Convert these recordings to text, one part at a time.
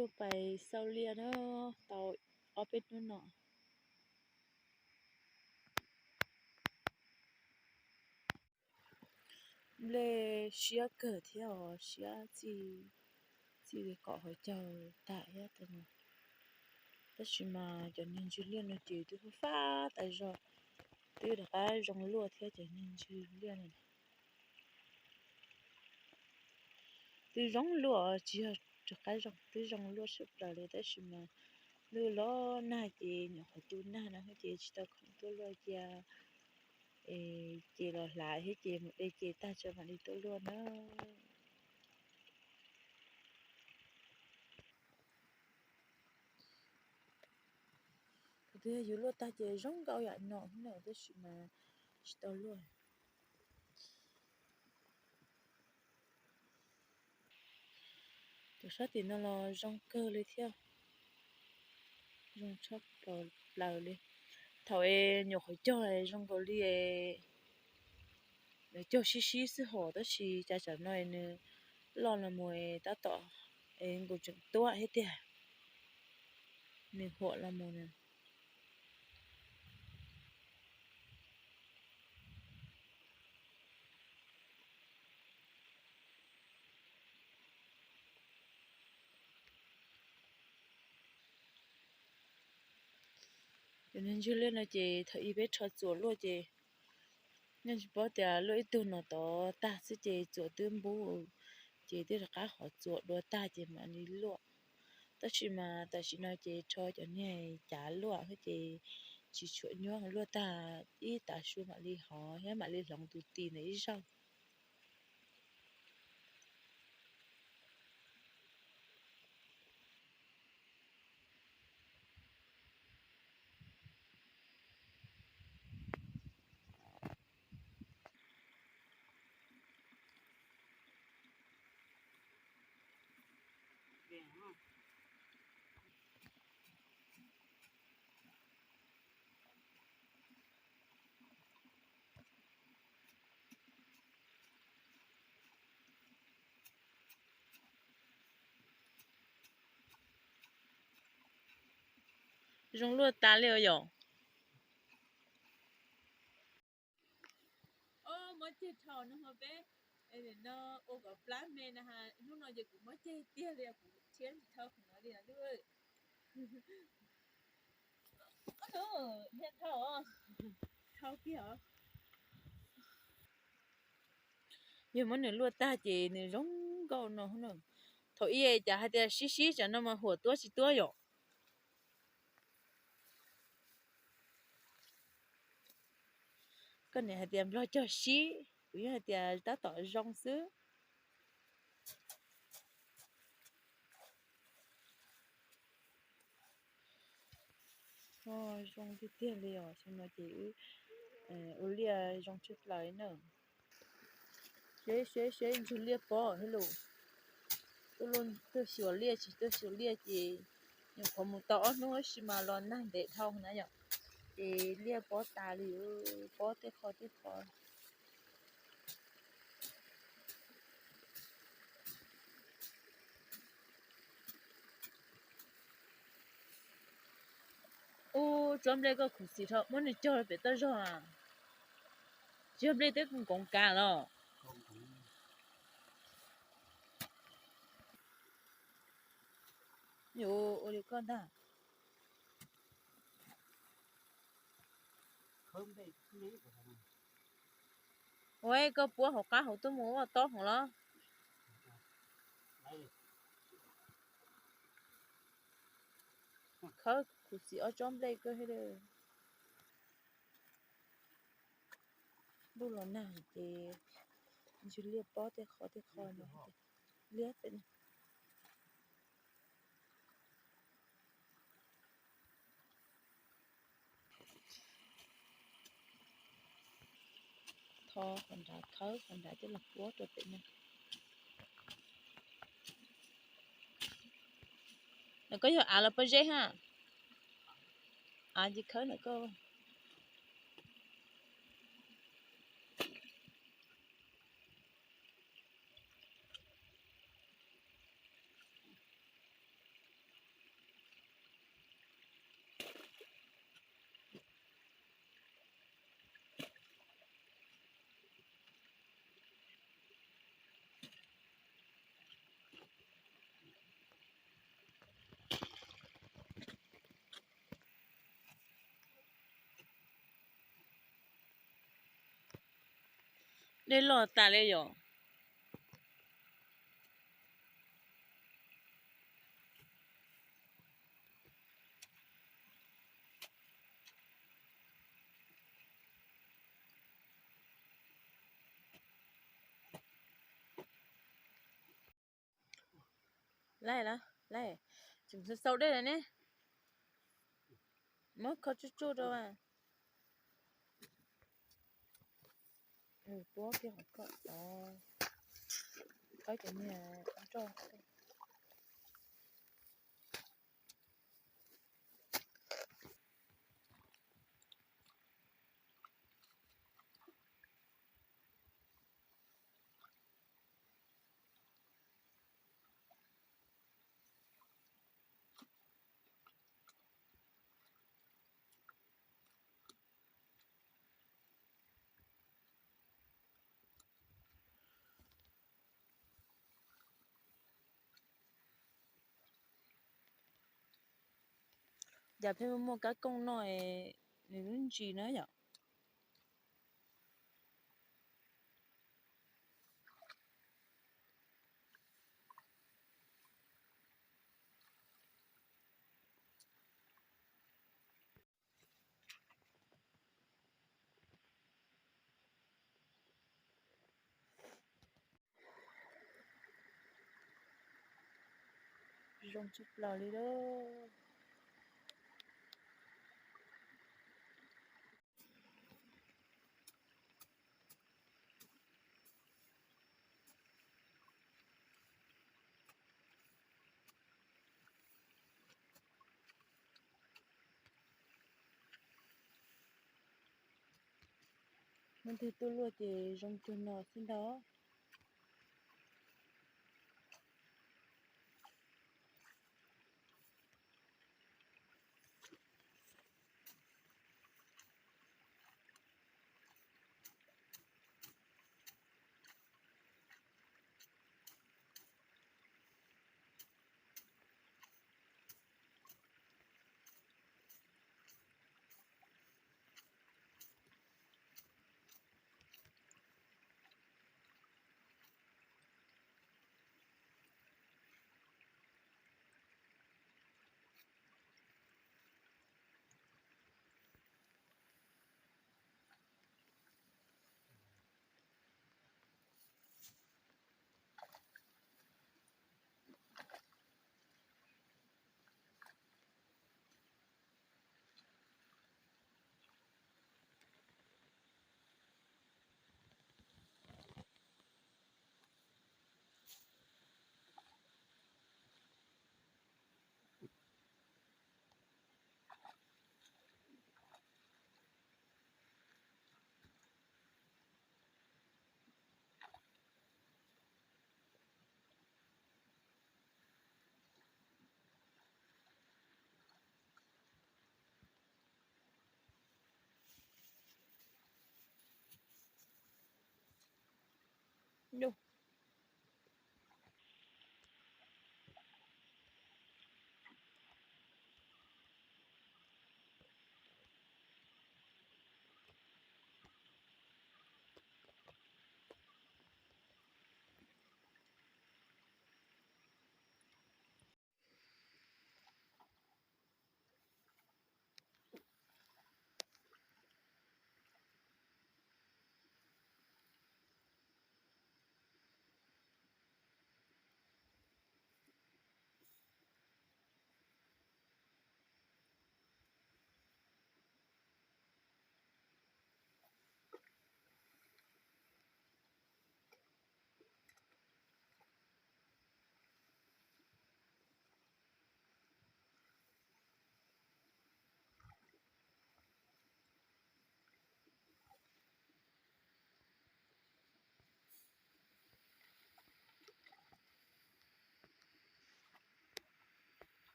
Tuaj pais xauj liaj na, tau ob peb hnub no. Nplej siab kawg thiab os, siab txij, txij li kom hauv caug tag thiab. Tab sis mas cov niag ntswg liaj no ces twb fab tas zog, twb rov qab zoo luaj thiab cov niag ntswg liaj no. Twb zoo luaj, tsis yog rov qab zoo, twb zoo luaj sab plaws li tab sis mas ntuj los nag ces nyuam qhuav tu nag no ces tsis tau khoom tuaj luaj cia, es ces los hlav thiab ces mus de ces tag tso mam li tuaj luaj na. Thaum twg yog yus luaj tag ces zoo nkauj yam no na tab sis mas tsis tau luaj. Cov sab tim no los zoo kawg li thiab, zoo tshaj plaws li. Thaum es nyuam qhuav cog zoo nkaus li nws cog sib sib xwb hos tab sis cas tsam no nws loj los mus tab tom es nkaus tseem tuab thiab tiag, nws huam los mus na. Cov niag ntswg liaj no ces thaum ub peb rho txuas luaj ces nej tsis paub tias luaj ib tug no tod tag xwb ces txuas twb npub, ces twb rov qab hov txuas dua tag ces mam li luaj. Tab sis mas tam sim no ces rho cov niag cav luaj ces tsis tshua nyuaj, luaj tag ib tav su mam li hov thiab mam li hloov tus tis ntawm ib zaug. Zoo luaj tas li os yom. Muab ceg dhau no ho peb no ua kom plab me na, hnub no ces kuv muab ceg tiag li, kuv thiab tsis thau qhov no li lub. Thiab thau, thau kiag os. Yog muab nws luaj tag ces nws zoo nkauj no. Thaum ub cas hais tias sib sib tsam no mas huam tuab tsis tuab yom. Koj niam hais tias nplog cog sib, kuv yeej hais tias tab tom zoo xwb. Zoo tiag tiag li os, xyoo no ces wb ua liaj zoo tshaj plaws na. Seb seb seb ntswg liaj pob thiab lus. Tuaj xyuas liaj tsis tuaj xyuas liaj ces nyuam qhuav mus tau ob hnub tab sis mas los nag ntev dhau na yom, ces liaj pob tas li, pob tej qho tej qho. Ub, tsob nplej koj khuv xim dhau, muab nws cog pem toj zog. Tsis yog nplej twb nkoov kav los? Yuav ua li koj ntag. Ua koj puab hauv qab hauv tuaj mus ua tob hauv los? Khawb khuv xim ob tsob nplej kawg thiab. Ntuj los nag ces ntswg liaj pob tej qho tej qho no. Liab pem no. Tho qhov nrad, khawb qhov nrad coj los puab rau pem no. Ntawm koj yog av los pob zeb ha? Av ces khawb ntawm koj. Dej loj tas li yom. Laij, laij, tseem xaus dej lawm ne. Muab kho tsuj tsuj rau. Tuab kiag qhov koj os. Qhov cov niag roj. Cas pheej muaj kab kooj no es nws lub ntsis na yom. Zoo tshaj plaws li lawm. Hnub twg tuaj luaj ces zoo cuag no xwb ntag.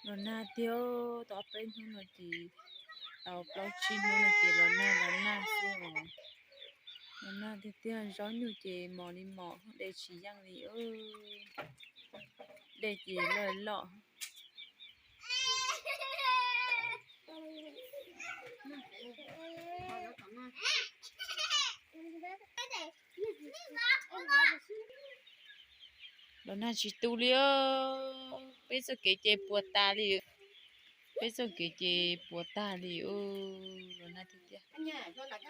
Los nag tiag, tau ob peb hnub no ces, tau plaub tsib hnub no ces los nag los nag xwb os. Los nag tiag tiag, zaub nyuj ces mos li mos, de tsis yeej li. Dej ces loj loj. Los nag tsis tu li, peb txoj kev ces puas tas li. Peb txoj kev ces puas tag li, los nag tiag tiag. Los nag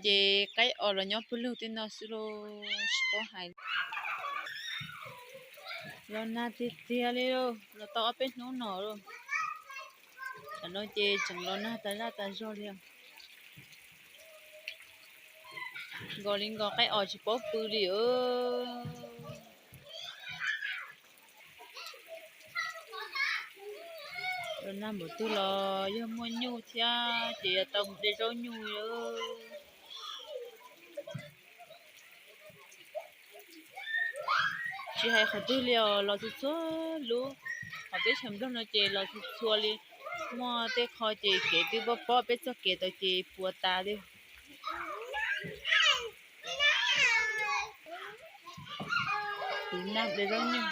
ces qaib os los nyob pawg lug tej no xwb lauj, tsis paub hais. Los nag tiag tiag li lauj, los tau ob peb hnub no lauj. Tam no ces tseem los nag tas zaj tas zog li. Nkaus li nkaus qaib os tsis paub pw li. Los nag npaum twg los yog muaj nyuj thiab ces yuav tau mus de zaub nyuj. Tsis hais qhov twg li os, los txhua txhua lub, hauv teb chaws Nplog no ces los txhua txhua li. Muaj tej qho ces kev twb pob pob, peb txoj kev tod ces puas tas li. Tus nag de zaub nyuj.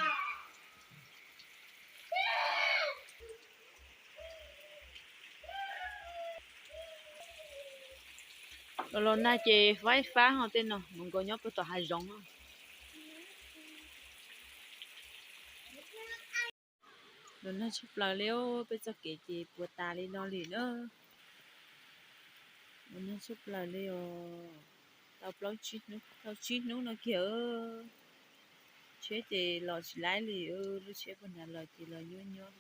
Los los nag ces faib fab ho tej no mus nkaus nyob puag tom hav zoov. Los nag tshaj plaws li, peb txoj kev ces puas tas li no li na. Los nag tshaj plaws li os. Tau plaub tsib hnub, tau tsib hnub no kiag. Tsheb ces los tsis laib li, lub tsheb puag nrad los ces los nyuab nyuab.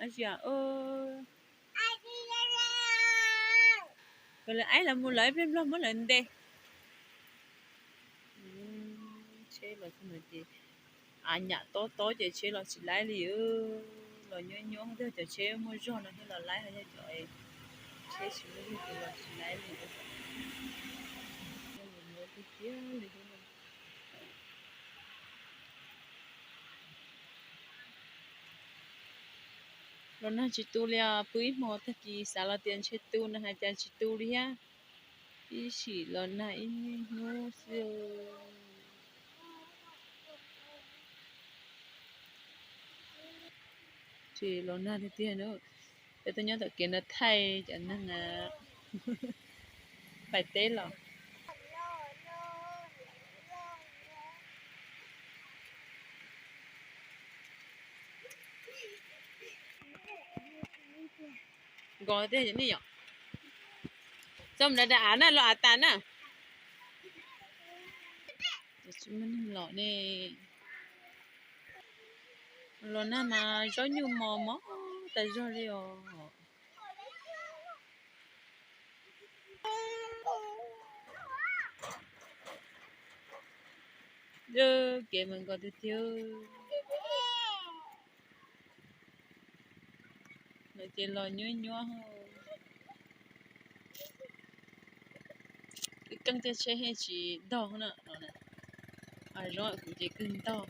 Ab tsi, lawv aib los mus lawv ib pliag nplog muab lawv ntes. Tsheb los txog no ces av nyam tob tob ces tsheb los tsis laib li. Los nyuab nyuab, yog cov tsheb muaj zog no thiaj los laib, ho yog cov tsheb tsis muaj zog ces los tsis laib li. Los nag tsis tu li os, pw ib hmo tag kis xav los tias ntshe tu no hais cas tsis tu li thiab. Ib sim los nag ib hnub xwb. Tsis los nag tiag tiag na. Peb tuaj nyob tom kev no thaij cov neeg pais teb los. Nkaus tiag ne yom. Txoj mus da da av na, los av tas na. Tsis muaj neeg los ne. Los nag mas zaub nyuj mos mos tas zog li os. Kev mas nkaus tiag tiag. Lawv ces los nyuab nyuab. Ib keeb tej tsheb yeej tsis ntog na. Zoo kuv ces kawg ntog.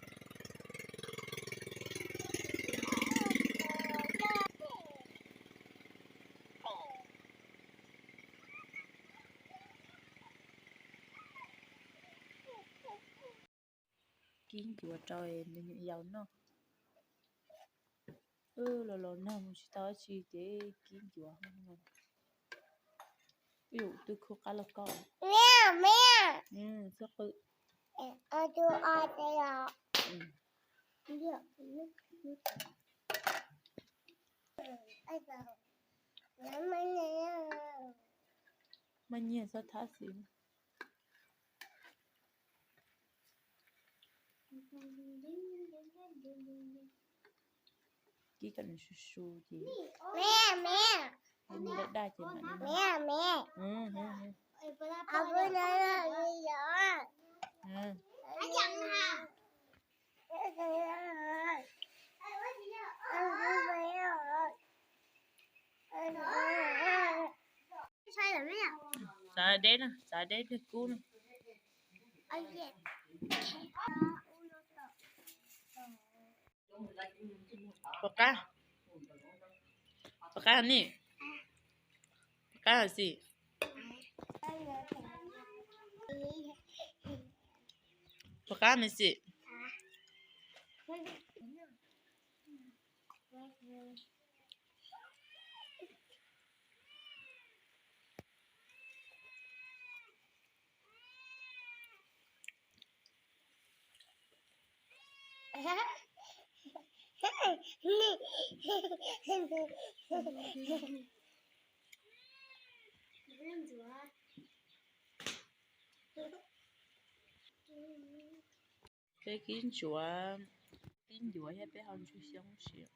Kib ncuav rau nws nyuam yaus noj. Los los nag mus tsis tau dab tsi ces kib ncuav. Ib yam twb khub qab lauj kaub. Txhob qw. Maj nyiaj txhob thab xwb. Kib kom nws su su ces, daj daj ces mam. Sai lawm ne yom. Deb na, txav deb pliag kub na. Puas qab? Puas qab ni? Puas qab xis? Puas qab me xis? Peb kib ntsuav, kib ncuav thiab peb ho ntsuag xyoob siab.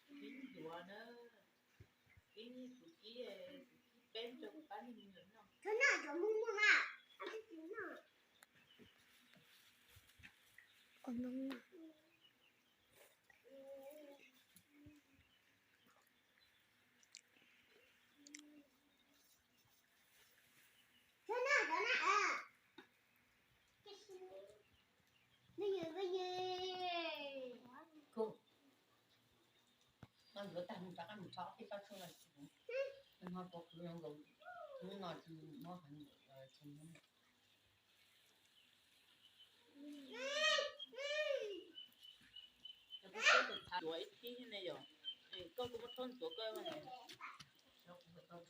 Kib ncuav na, kib, kuv kib, kib peb rau kuv pab neeg noj. Koj ntxuav tag mus rov qab mus tho ob peb tsob tshuaj no, no kuv zoo nkaus, hnub no tsis mob heev. Ntxuav ib tib ne yom, koj kuj muab rhaub ntxuav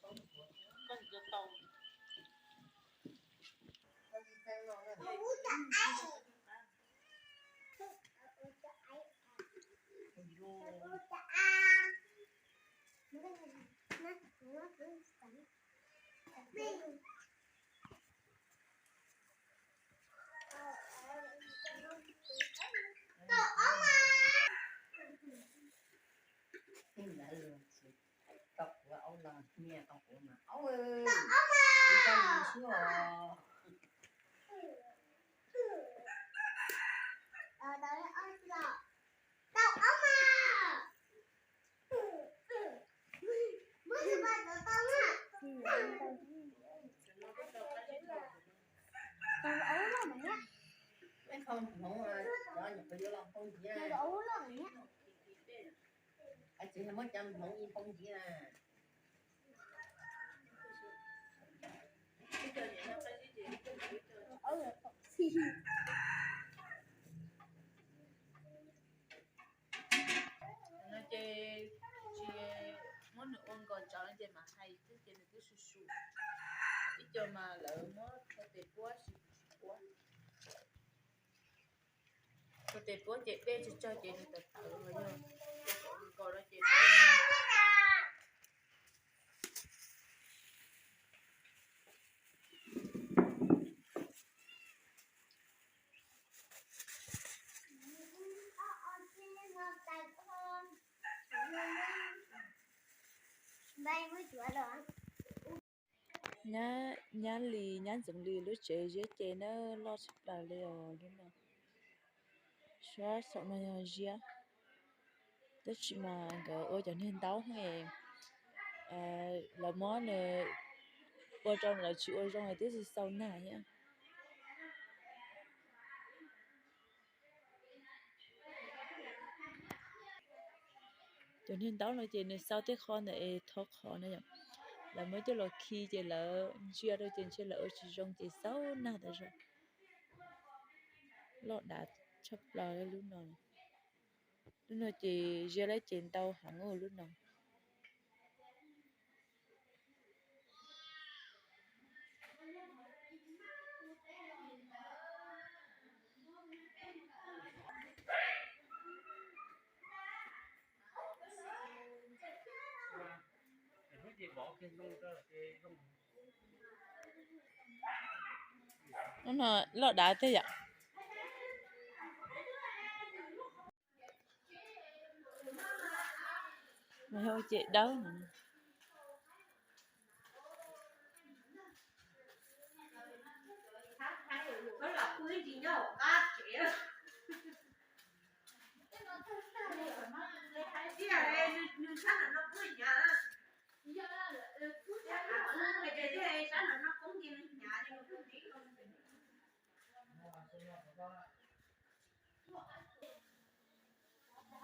koj, koj ntxuav tau. Tau kuv aub no, nyiaj tau kuv mas aub, kuv tau yus xwb os. Ib qho hmoov cov nyuam qhuav yuav los npoo ntxiv na. Txiv muab cov hmoov ib npoo ntxiv na. No ces tsis muab nws ua nkaus tsawv no ces mam hais xwb ces nws twb su su. Ib co mas lawv muab rau tes puab, tsis puab. Rau tes puab ces dej tsawg tsawg ces nws tawv tawv los yog ua nkaus no ces Nyab Lis, nyab Ntxoov Lis lub tsev ziab ces na, loj tshaj plaws li os lub no. Sab saum no yog ziab, tab sis mas nkawd ua cov niag ntaub ne, lawv muab nws ua rau lawv tsis ua zoo es twb tsis xau nag thiab. Cov niag ntaub no ces nws xau tej qho ntawm es thov qhov na yom, lawv muab coj los khi ces lawv ntsia rau ces ntshe lawv ua tsis zoo ces xau nag tas zog. Loj dav tshaj plaws lub no. Lub no ces ziab lawm ces ntau heev ua lub no. Lub no loj dav tiag yom. Mas yog ua cem dawb no.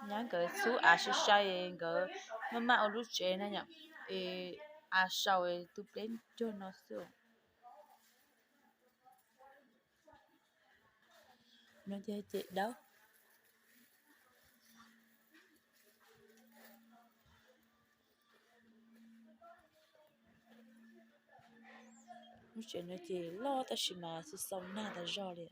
Nyab nkawd txhub av sai sai, nkawd maj maj ua lub tsev na yom, es av sau tus pleb cuag no xwb. No ces cem dawb. Lub tsev no ces loj tab sis mas xaus nag tas zog li.